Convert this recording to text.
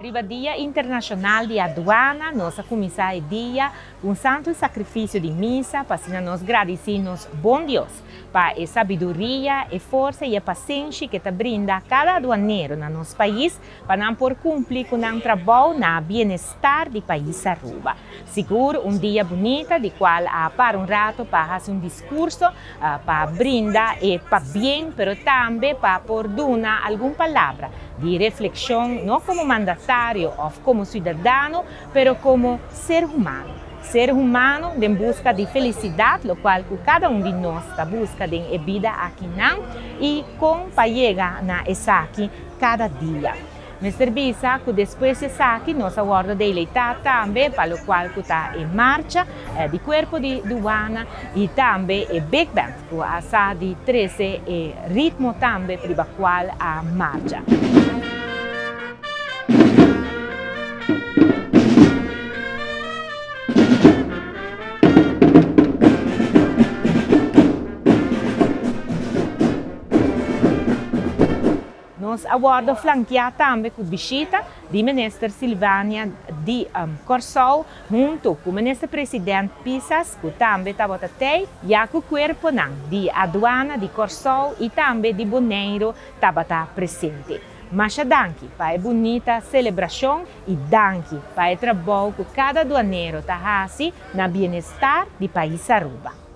Riba Dia Internacional di Aduana, nos a cuminsa e dia cu un Santo Sacrificio di Misa pa asina nos gradici nos Bon Dios pa e sabiduria, e forsa y e pasenshi cu e ta brinda cada aduanero na nos pais pa nan por cumpli cu nan trabou na bienestar di pais Aruba. Sigur un dia bunita di cual a para un rato pa haci un discurso pa brinda e pabien pero tambe pa por duna algun palabra di reflexion no como mandatario of como ciudadano pero como ser humano. Ser humano den busca di felicidad locual cu cada un di nos ta busca den e bida akinan y con pa yega na esaki cada dia. Mester bisa cu despues di esaki nos a wordo deleita tambe pa locual cu ta e marcha di Cuerpo di Duana y tambe e Big Band cu a sa di trece e ritmo tambe riba cual a marcha. Nos a wordo flankeá tambe ku bishita di Minister Silvania di Kòrsou hunto ku Minister President Pisas ku tambe tabata tei, ya ku kuerponan di aduana di Kòrsou i tambe di Boneiru tabata presente. Masha danki pa e bunita selebrashon i danki pa e trabou ku kada aduanero ta hasi na bienestar di pais Aruba.